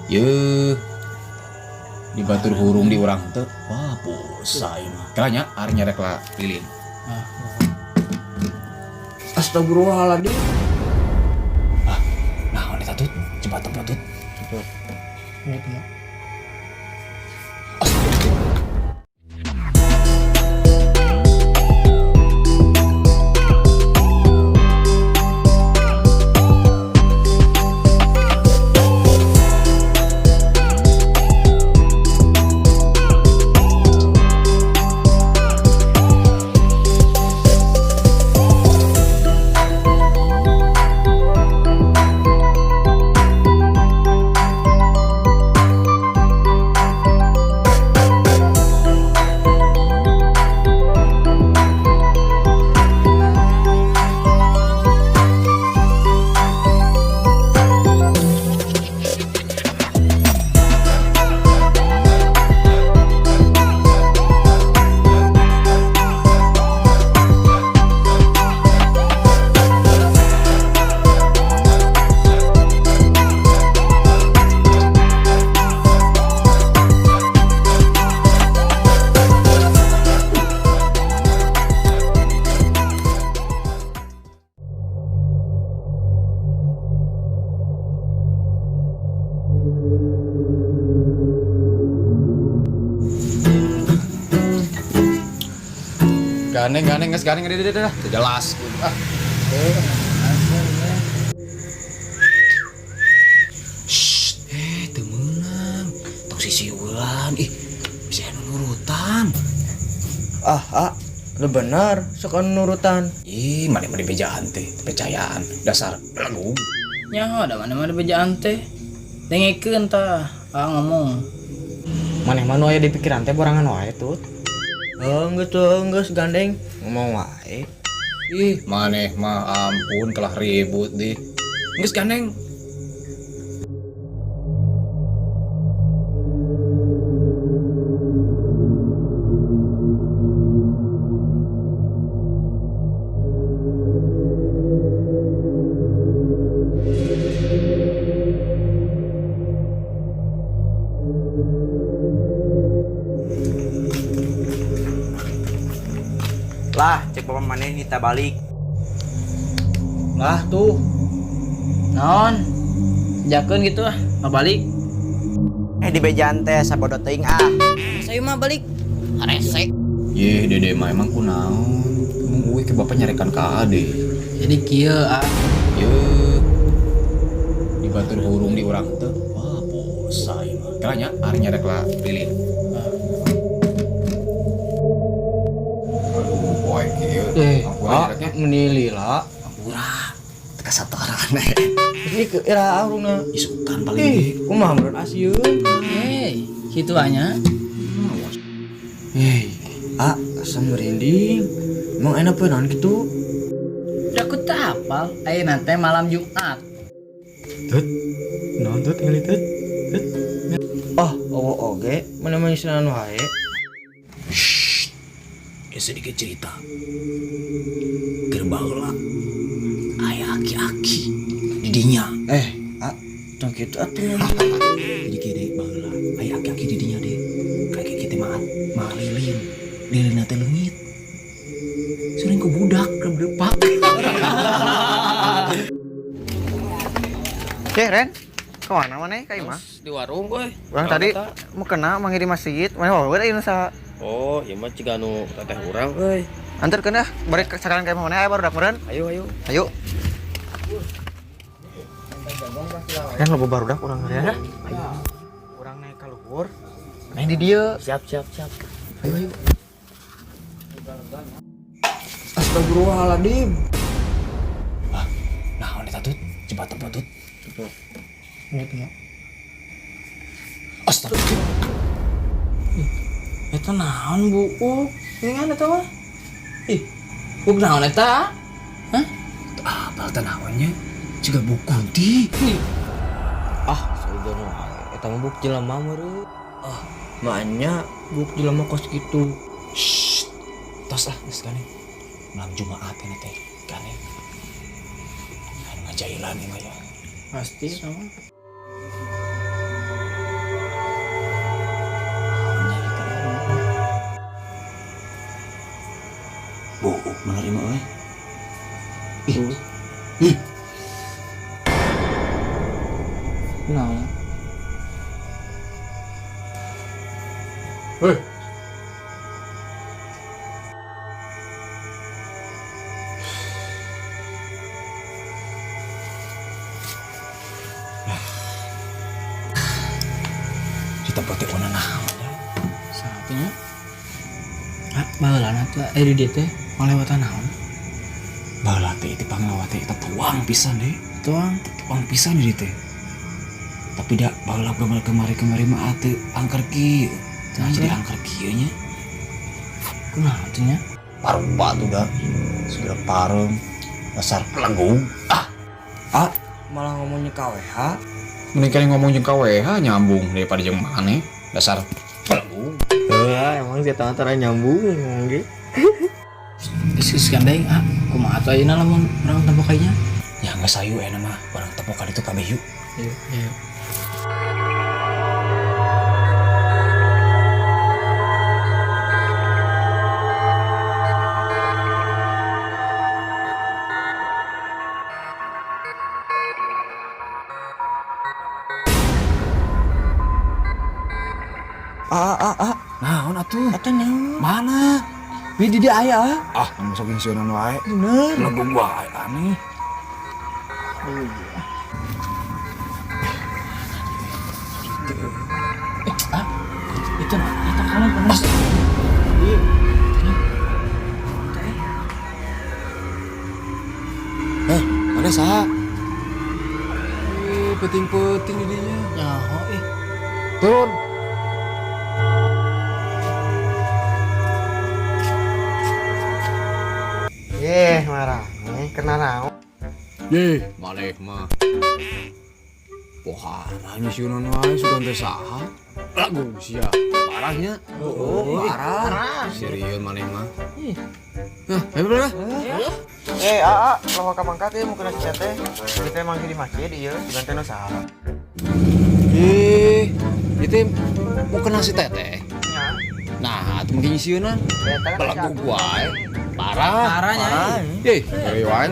Yeuh. Di batur hurung di urang teu. Wah, pulsa ieu mah. Kira nya ari nyarek lah lilin. Astagfirullahaladzim. Ah, naon eta tut? Coba tempo tut. Ini. Gandeng, gandeng, geus gandeng, deh, deh, deh, teu jelas. Ah. Shh, eh, teu meunang. Tong sisieulan, ih, bisa anu nurutan. Ah, ah, lu bener, sok anu nurutan. Ih, mana mah dibejaan teh, teu percayaan. Dasar belegug. Nyaho da mana mah bejaan teh. Dengekeun tah, ah ngomong. Maneh mah nu aya di pikiran teh borangan wae tut. Enggeus tuh, enggeus gandeng. Ngomong wae. Ih, maneh mah ampun kalah ribut di. Geus gandeng. Lah, cek bapak maneh nita balik. Lah tuh. Naon? Jakeun gitu ah, mah balik. Eh di bejaan teh sabodo teuing ah. Saya mah balik. Rese. Yeh, dede mah emang kunaon. Emang uwe ke bapak nyarekan ka ade. Jadi kieu ah. Yeuh. Di batur hurung di urang teu. Wah, pulsa ieu mah. Kira nya ari nyarek lah lilin. Aduh, poe kieu. Eh, Ampura ah, nyareknya. meni lila. Ampura. Teu kasatoran. Ini ke era auruna. Isukan paling Ih, ge. kumaha meureun asieun. Hei, kitu anya. Hei, ah, asa merinding. Emang enak poe naon kitu? Da aku teu hafal, ayeuna teh malam Jumat. Tut. Naon tut ngali tut? Tut. Oh, oh oge, mana mah isinan wae. Shh. Ya sedikit cerita. Keur baheula aya aki-aki di dinya. Eh, ah, tong kitu atuh. Jadi kieu deui baheula aya aki-aki di dinya deui. Kayak kieu teh mah mah lilin. Lilinna teh leungit. Sering ku budak keur depak. Ceh, Ren. Kemana maneh ka imah? Di warung euy. Urang tadi mau kena manggil di masjid, maneh wae ayeuna saha? Oh, ieu mah ciga anu teteh urang euy. Anterkeun ah, bari sakalan ka imah maneh aya barudak meureun. Ayo, ayo. Ayo. Kan loba barudak urang ya. Ayo. Urang naik ka luhur. Main di dieu. Siap, siap, siap. Ayo, ayo. Astagfirullahaladzim. Ah, naon eta tut? Coba tempo tut. Ini. Astagfirullah. Eta naon buuk? Ini kan eta mah. Ih, buuk naon eta? Hah? Apal teh naonnya? Jiga buuk kunti. Ah, saudara wae. Eta mah buuk jelema meureun. Ah, maknya buuk jelema kos kitu. Shh. Tos ah, geus gandeng. Malam Jumat ini teh, gandeng. Anu ngajailan ieu mah ya. Pasti sama. Bener ieu mah euy. Ih. Ih. Naon? Hei. Di tempat teh ona naon ya? Saatnya. Ah, baheula teh di dieu teh ngalewatan naon? Baheula teh itu panglawat teh eta tuang pisan deh. Tuang. Tuang pisan di dieu teh. Tapi da baheula kemari-kemari mah teu angker kieu. Nah, jadi angker kieu nya. Kunaon teh nya? Parupa tuh da. Segera parem. Dasar pelenggung. Ah. Ah, malah ngomongnya KWH. Mending kali ngomong jeung KWH nyambung daripada jeung maneh. Dasar pelenggung. Wah, emang sih antara nyambung ngomong ge. Geus gandeng ah, kumaha atuh ayeuna lamun urang tempo kayaknya? Ya geus sayu enak mah urang tempo ka ditu kabeh yuk. Iya, iya. Ah, ah, ah. Naon atuh? Eta naon? Mana? Bi di dieu aya ah. Ah, sok ingsieunan wae. Bener. Pelenggung wae aneh. Ah, itu nah, itu kamu bener. Eh, mana saha? Eh, peting-peting di dinya. Nyaho ih. Turun. Yeh, marah. Kena naon? Yeh, maneh mah. Pohara nyisieunan wae sugan teh saha? Lagu sia. Parahnya. Oh, parah. Serius maneh mah. Nah, ayo bener. Eh, aa, loh ka mangkat ieu mau kena si teteh. Kita emang di masjid ieu, sugan teh nu saha. Ih, itu mau kena si teteh. Nya. Nah, itu mungkin nyisieunan. Eta kan Belagu wae. Parah. Parahnya. Ih, wae wae.